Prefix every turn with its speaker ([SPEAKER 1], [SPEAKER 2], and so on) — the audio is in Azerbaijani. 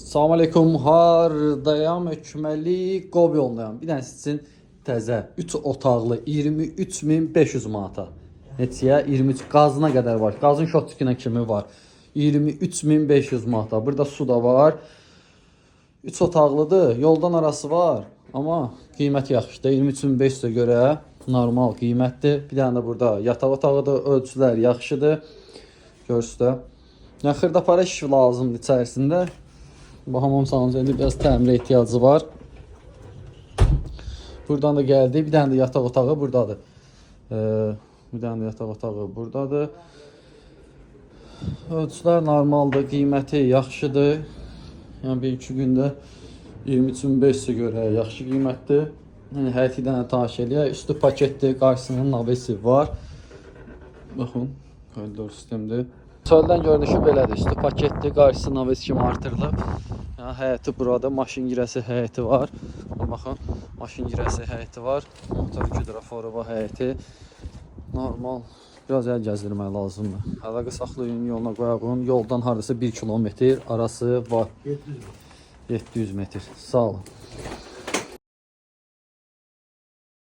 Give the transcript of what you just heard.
[SPEAKER 1] Salam aleykum. Hardayam? Hökməli Qob yolundayam. Bir dənəsi üçün təzə 3 otaqlı 23.500 manata. Neçəyə? 23 qazına qədər var. Qazın şotçukinə kimi var. 23.500 manata. Burada su da var. 3 otaqlıdır. Yoldan arası var. Amma qiyməti yaxşıdır. 23.500-ə görə normal qiymətdir. Bir dənə də burada yataq otağıdır. Ölçülər yaxşıdır. Görürsüz də. Yəni xırda para iş lazımdır içərisində. Bu hamam sanuzelində biraz təmirə ehtiyacı var. Buradan da gəldi. Bir dənə də yataq otağı buradadır. Bir dənə də yataq otağı buradadır. Ölçülər normaldır, qiyməti yaxşıdır. Yəni bir iki gündə 23.500-ə görə yaxşı qiymətdir. Yəni həyəti dənə tanış eləyək. Üstü paketdir, qarşısının navesi var. Baxın, koridor sistemdir. Çöldən görünüşü belədir. Üstü paketdir, qarşısı naves kimi artırılıb. Yəni həyəti burada, maşın girəsi həyəti var. Baxın, maşın girəsi həyəti var. Motor hidroforu var həyəti. Normal. Biraz əl gəzdirmək lazımdır. Əlaqə saxlayın, yoluna qoyağın. Yoldan hardasa 1 kilometr arası var.
[SPEAKER 2] 700
[SPEAKER 1] 700 metr. Sağ olun.